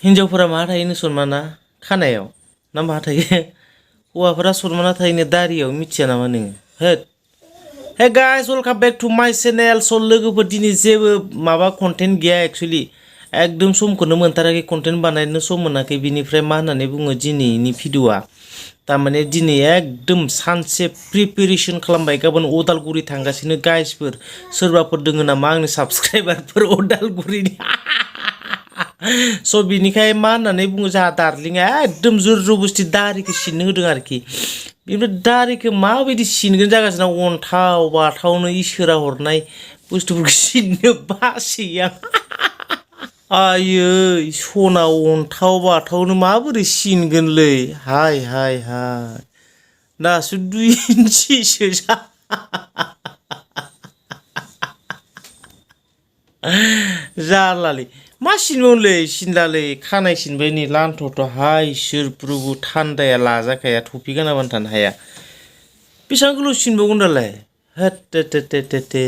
हिन्जावफोरा मा थायोनो सनमाना खानायाव ना मा थायो हौवाफोरा सनमाना थायोनो दारियाव मिथिया नामा नोङो होद hey guys welcome back to my channel स लोगोफोर दिनै जेबो माबा कन्टेन्ट गैया एक्चुअली एकदम समखौनो मोनथाराखै कन्टेन्ट बानायनो सम मोनाखै बिनिफ्राय मा होननानै बुङो दिनैनि भिडिअआ तारमाने दिनै एकदम सानसे प्रिपेरेसन खालामबाय गाबोन उदालगुरि थांगासिनो गाइसफोर सोरबाफोर दोङो नामा आंनि साबस्क्राइबारफोर उदालगुरिनि स बिनिखाय मा होननानै बुङो जोंहा दार्लिंआ एकदम जोर जबस्थि दारिखौ सिननो होदों आरोखि बेनिफ्राय दारिखौ माबायदि सिनगोन जागासिनो अन्थाव बाथावनो इसोरा हरनाय बुस्थुफोरखौ सिननो बासै आं आयै सना अन्थाव बाथावनो माबोरै सिनगोनलै हाय हाय हाय दासो 2 इन्चिसो जारलालै मा सिनबावनोलै सिनलालै खानाय सिनबाय नै लान्थ'थ' हाय इसोर प्रभु थान्दाया लाजाखाया थफि गानाबानो थानो हाया बेसेबां गोलाव सिनबावगोन दालाय होद ते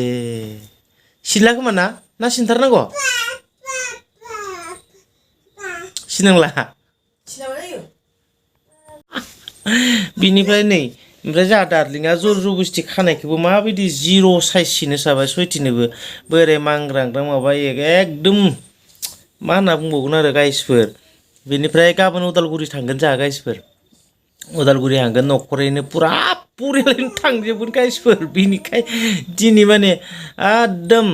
सिनला खोमा ना सिनथारनांगौ सिनांला बिनिफ्राय नै ओमफ्राय जोंहा दार्लिंआ जर जबस्थि खानायखौबो माबायदि जिर' साइज सिनो साबाय सयथिनोबो बोरै मांग्रांग्रां माबा एकदम मा होनना बुंबावगोन आरो गाइसफोर बेनिफ्राय गाबोन उदालगुरि थांगोन जोंहा गाइसफोर उदालगुरि थांगोन न'खरैनो पुरा परियालैनो थांजोबगोन गाइसफोर बिनिखाय दिनै माने एकदम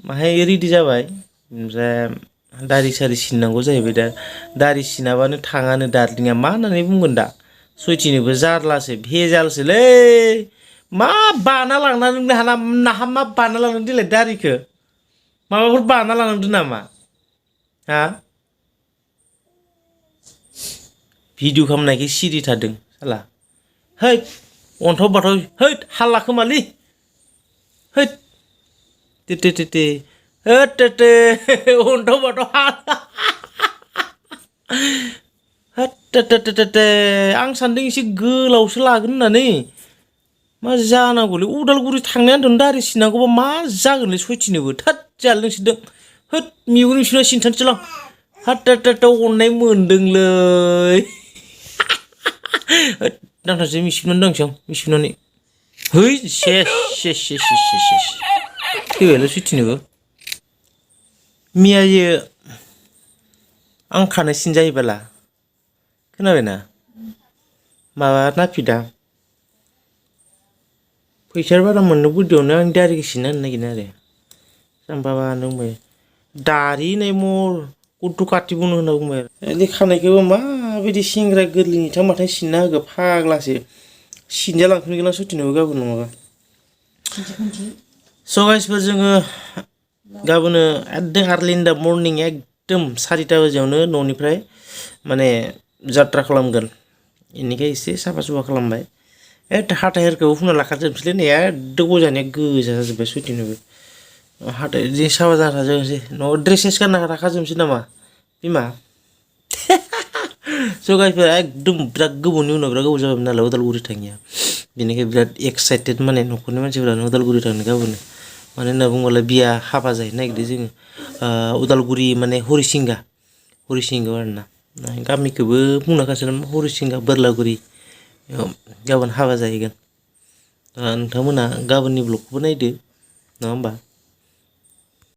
माहाय रेडि जाबाय ओमफ्राय दारि सारि सिननांगौ जाहैबाय दा दारि सिनाबानो थाङानो दार्लिंआ मा होननानै बुंगोन दा सयथिनोबो जारलासो भेजालसोलै मा बाना लांनानै नाहा मा बाना लांनानै देलाय दारिखौ माबाफोर बाना लांदों नामा हा भिडिअ खालामनायखौ सिरि थादों साला हैद अन्थाव बाथाव हैद हाल्ला खोमालै हैद ते हैद ते अन्थाव बाथाव हैद ते आं सानदों एसे गोलावसो लागोन होननानै मा जानांगौलै उदालगुरि थांनायानोथ' दारि सिननांगौबा मा जागोनलै सयथिनोबो थोद जाल नोंसोरदों हैद मेगन मिसिना सिनथारनोसैलां हैद अननाय मोनदोंलै हैद नांथारसै मिसिबनानै दंसै आं मिसिबनानै है सेस थैबायलै सयथिनोबो मियायो आं खानाय सिनजायोबाला खोनाबायना माबा नाफिदा फैसा बारा मोननो बुदियावनो आं दारिखौ सिनना होनो नागिरदों आरो जाम्बाबा बुंबाय दारि होननाय मर गथ' काटि बुंनो होनना बुंबाय आरो खानायखौबो माबायदि सेंग्रा गोरलैनि थांबाथाय सिनना होगो फाग्लासो सिनजालांफिनगोन आं सयथिनोबो गाबोन नङाबा स गाइसफोर जोङो गाबोनो एकदम आर्लि इन दा मर्निं एकदम 4टा बाजियावनो न'निफ्राय माने जात्रा खालामगोन बेनिखाय एसे साफा सुफा खालामबाय हाथाइफोरखौबो फुना लाखाजोबनोसैलै नै एकदम गजानिया गोजा जाजोब्बाय सयथिनोबो हाथाइ जि साफा जाना थाजोबनोसै न'आव ड्रेस सेस गानना थाखाजोबनोसै नामा बिमा स गाइसफोर एकदम बिराद गोबावनि उनाव बिराद गोबाव जाबायमोन नालाय उदालगुरि थाङिया बेनिखाय बिराद एक्साइटेड माने न'खरनि मानसिफोरानो उदालगुरि थांनो गाबोनो मानो होनना बुङोब्ला बिया हाबा जाहैनो नागिरदों जोङो उदालगुरि माने हरिसिंगायाव आरोना गामिखौबो बुंनांखासै हरिसिंगा बोरलागुरि गाबोन हाबा जाहैगोन नोंथांमोना गाबोननि ब्लगखौबो नायदो नङा होमबा